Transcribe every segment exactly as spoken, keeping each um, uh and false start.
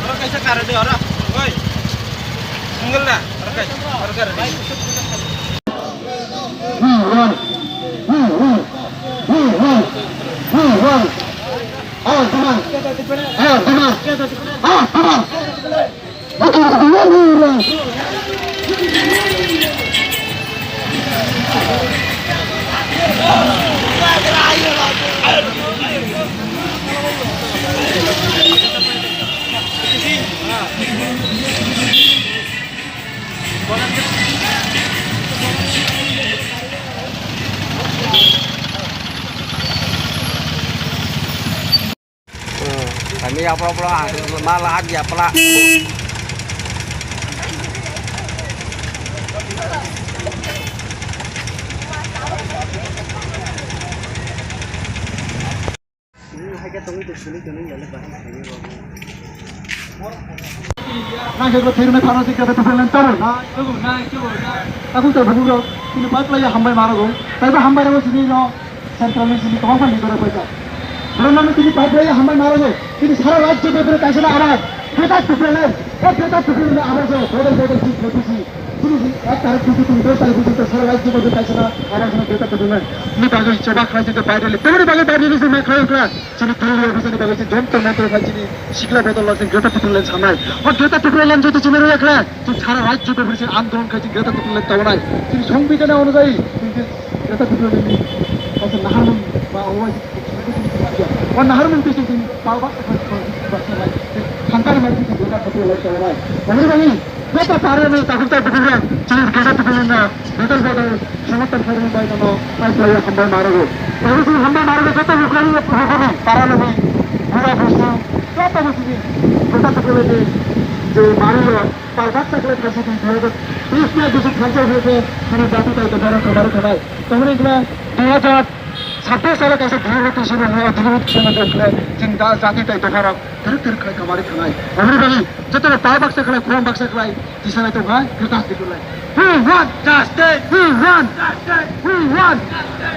Oro kaisa kara de oro. Oi. Single na. Oro kaisa. Oro kara de. We won. We won. We won. We won. All demand. All demand. All demand. Kami ya pula pula, malah ya pula. Nang khe thirmai phano si kata tupen len taro na. Tubu nai, tubu nai. Taku ta buku rok, ini pat lagi hambai maro go. Tapi hambai rok sini no. Central ni sini kwbangma leader rok paikha. Borok nang tini pipeline hambai maro je. Tini sara rajyo bebere kaisa na abar. Greater Tipraland. O Greater Tipraland ni abar je. Bodol bodol si khlai pisi. Tini si ek tarikh pisi tini dos tarikh pisi sara rajyo bebere kaisa na abar je Greater Tipraland. Ni bagwi choba khlai je Baidali. Tini bagwi Baidali se ma khlai khlai. Chini Delhi office ni bagwi se jontor montor khlai chini sikla bodol la se Greater Tipraland samai. O Greater Tipraland joto chini rwya khlai. Chwng sara rajyo bebere se andolon khlai chini Greater Tipraland tabonai. Chini songbidhan onujayi chwng je Greater Tipraland ni kaisa naharmung ba obo O naharmung twi twi twi palbak thansa lai thansa lai twi twi Greater Tipraland tabonai. Oboni bagwi joto parliament ni takhuk tai bukhuk rok chini Greater Tipraland no bodol bodol somorthon khlairokni bagwi no pai khlaiwi hambai ma rwgo. Tei chini hambai ma rwgo joto bukhuk rok parliament ni bura busu joto busu ni Greater Tipraland ni je manwi rok palbak ta khlai thansa twi dui hajar teis ni bisu thansa hwnkhe chini jati tai tongthai rok hamari khanai. Tongmani wngkha dui hajar Sabis salo kaisa dihirok twi sini hwnwi o dihirok twi sini hwnwi chini da jati tai dopharok teruk teruk khlai kamari thangnai. Aboni bagwi jotono pal baksa khlai, khorang baksa khlai tisanai tongkha Greater Tipraland. We want justice! We want justice! We want!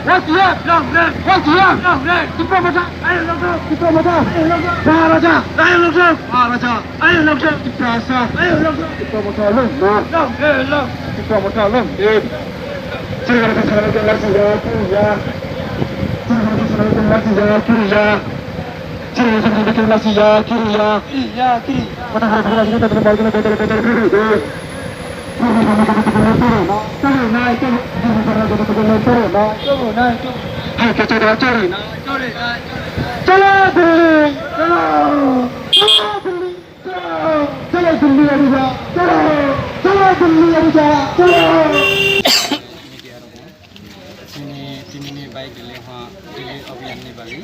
What you have? Long live! What you have? Long live! Tipra Motha! Ayok Long Live! Tipra Motha! Ayok Long Live! Maharaja! Ayok Long Live! Maharaja! Ayok Long Live! Tipra Asa! Ayok Long Live! Tipra Motha long live! Long live! Long! Tipra Motha long live! Chini gana sa sana ke larsi ya, ya. Chini gana sa sana ke larsi ya, kiri ya. Chini gana sa sana ke larsi ya, kiri ya. Kiri ya, kiri. Mata hara hara sini tadi bal kena botol botol kiri. Choro nai, choro. Choro nai, choro. Hai, ke choro, choro nai. Choro nai, choro. Chalo Delhi, chalo. Chalo Delhi. Chalo, chalo Delhi arija, chalo, chalo Delhi arija, chalo. Media rok, chini tinini bike rally ha Delhi abhiyan ni bagwi.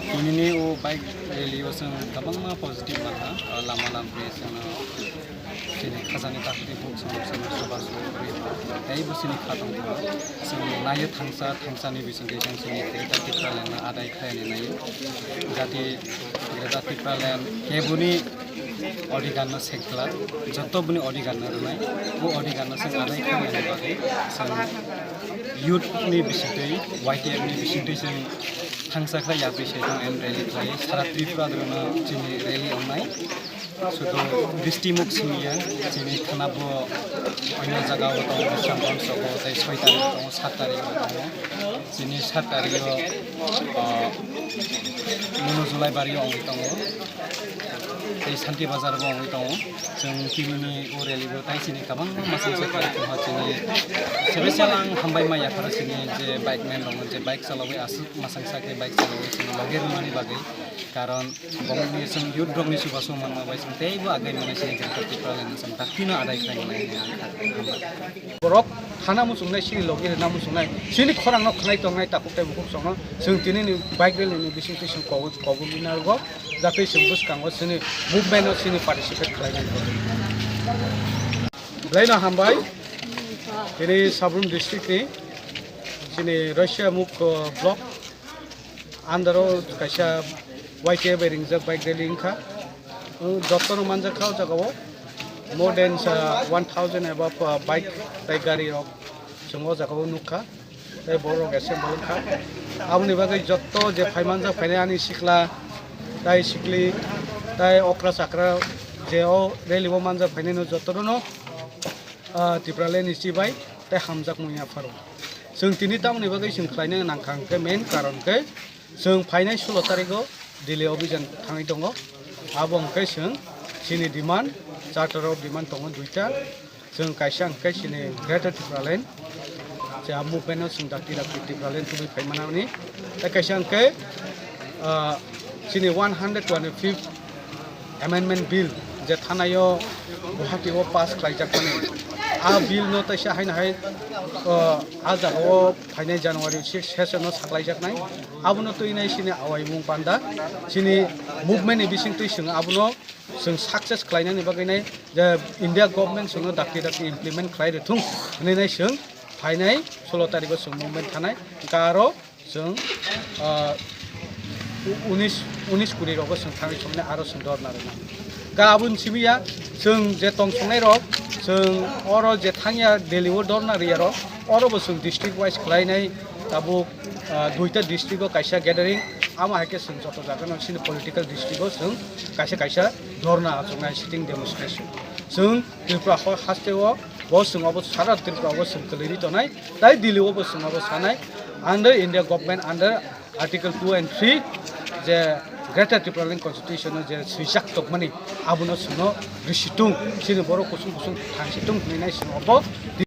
Tinini o bike rally o chwng kwbangma positive manha, o lama lamri chwngno chini khajani takhuk twi buk chwng chwng soba soba kwrwi. Tei bo chini kha tongkha, chwng naio thangsa, thangsa ni bisingtwi chwng chini Greater Tipraland no adai khlaina naio. Jati Greater Tipraland keboni Odhikar no sekla, joto boni odhikar no rwnai, bo odhikar no chwng adai khlainani bagwi chwng youth ni bisingtwi, Y T F ni bisingtwi chwng thangsa khlai yapri se thang and rally khlai, sara Tripura dwrwngno chini rally wngnai. Sudu Bistimuk simiya, chini thana bo oino jaga o tongo, Bisramganj o tei soi tarik o tongo, sat tarik o tongo. Chini sat tarik o, ah, Munu Julaibari o wngwi tongo, tei Santi Bazar bo wngwi tongo. Chwng tini ni o rally bo tai chini kwbangma masang sa khlai tongkha, chini special ang hambai ma yapharo chini je bike man rok je bike chalawi aswk masang sa khe bike chalawi chini logi rwmani bagwi, karon bongni chwng youth rokni chubachu manma bai chwng teibo agai mani chini Greater Tipraland ni chwng daktino adai khlai mani hinwi ang kha. Borok thana muchungnai, chini logi rwna muchungnai, chini khorangno khwnai tongnai takhuk tei bukhuk songno chwng tini ni bike rally ni bisingtwi chwng kobul, kobulwi narwgo, jatwi chwng bwskango chini movement o chini participate khlainai. Belai no hambai, tini Sabrum district ni chini Russia muk, uh, block under o kaisa Y T F bai ringjak bike rally wngkha. Uh, jotono manjak kha o jaga o more than, uh, one thousand above, uh, bike tei gari rok chwng o jaga o nukha. Tei borok assemble wngkha. Aboni bagwi jotto je phai manjak phainai ani sikla, tai sikli, tai okra chakra je o rally o manjak phainai no jotono, ah, Tipraland ni chibai tei hamjakmung yapharo. Chwng tini tamoni bagwi chwng khlaina nangkha hwnkhe main karon khe chwng phainai sulo tarigo Delhi obijan thangwi tongo. Abo hwnkhe chwng chini demand, charter of demand tongo duita. Chwng kaisa hwnkhe chini Greater Tipraland, je a movement no chwng dakti dakti Tipraland tubui phai manani. Tei kaisa hwnkhe, ah, chini one hundred twenty-fifth Amendment Bill je thanai o Guwahati o pass khlaijak mani. A bill no teisa haino hai, ah, a jaga o phainai January six session o saklaijaknai. Abono twinai chini awaimung panda, chini movement ni bisingtwi chwng abono chwng success khlainani bagwi nai je India government chwngno dakti dakti implement khlai rwthung hwnwi nai chwng phainai sulo tarigo chwng movement thanai. Hwnkhe aro chwng, ah, u-, unis, unis kuri rogo chwng thangwi songnai aro chwng dorna rwnai. Hwnkhe aboni simi ya chwng je tong songnai rok chwng oro je thangya Delhi o dorna riyarok oro bo chwng district wise khlainai tabuk, ah, duita district o kaisa gathering, amo hai khe chwng joto jaga no chini political district o chwng kaisa kaisa dhorna achuknai, sitting demonstration. Chwng Tripura ho-, haste o bo chwng obo sara Tripura o chwng kwlwi ri tonai, tai Delhi o bo chwng obo sanai, under India government under Article two and three je Greater Tipraland Constitution o je swijak tongmani abono chwngno rwsitung, chini borok kusung kusung thangsitung hwnwi nai chwng obo